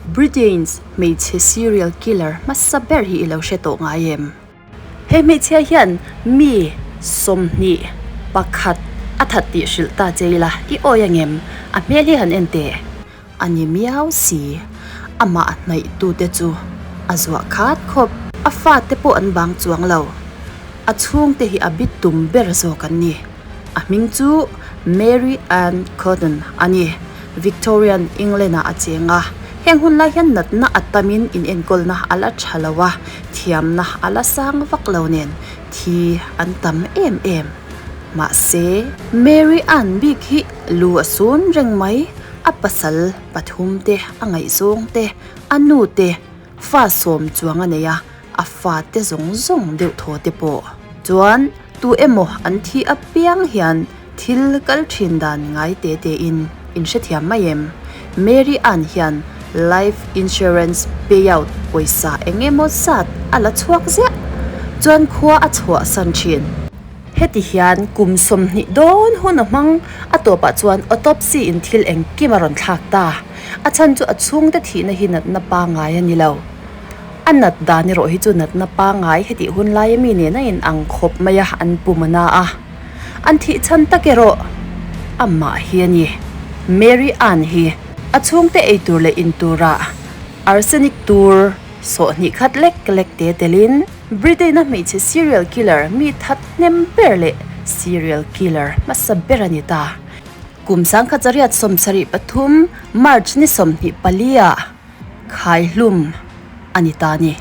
Britain's hmeichhe serial killer hmasa ber hi i lo hre tawh ngai em? He hmeichhia hian mi 21 a that tih hrilh ta che ila i awi angem? A hmel hi han en teh. A ni miau si. Amah hnaihtute chu a zuah khat khawp. A fate pawh an bang chuang lo. A chhungte hi a bit tum ber zawk an ni. A hming chu Mary Ann Cotton a ni. Victorian England-ah a cheng a. Heng hun lai hian natna a tamin inenkawlna a la tha lo a, thiamna a la sang vak lo nen thi an tam em em. Mahse, Mary Ann bik hi lu a sun reng mai, a pasal pathum te, a ngaihzawng te, a nu te, fa sawm chuang a nei a, a fate zawng zawng deuh thaw te pawh chuan tu emaw an thi apiang hian thil kal thin dan ngai te te in in hrethiam mai em? Mary Ann hian life insurance payout pawisa eng emaw zat a la chhuak ziah chuan khua a chhuahsan thin. Heti hian kum 20 dawn hun a hmang a tawpah chuan autopsy in thil engkim a rawn thlak ta. A chhan chu a chhungte thihna hi natna pangngai a ni lo. A nat dan erawh hi chu natna pangngai hetih hun laia mi nen a in ang khawp mai a, an pum a na a. An thih chhan tak erawh amah hi a ni. Mary Ann hi a chhungte ei tur leh in turah arsenic tur sawhnih khat lek lek te telin Britain-a hmeichhe serial killer mi that hnem ber leh serial killer hmasa ber a ni ta. Kum 1973 March ni 24 ah Khaihlum a ni ta ni.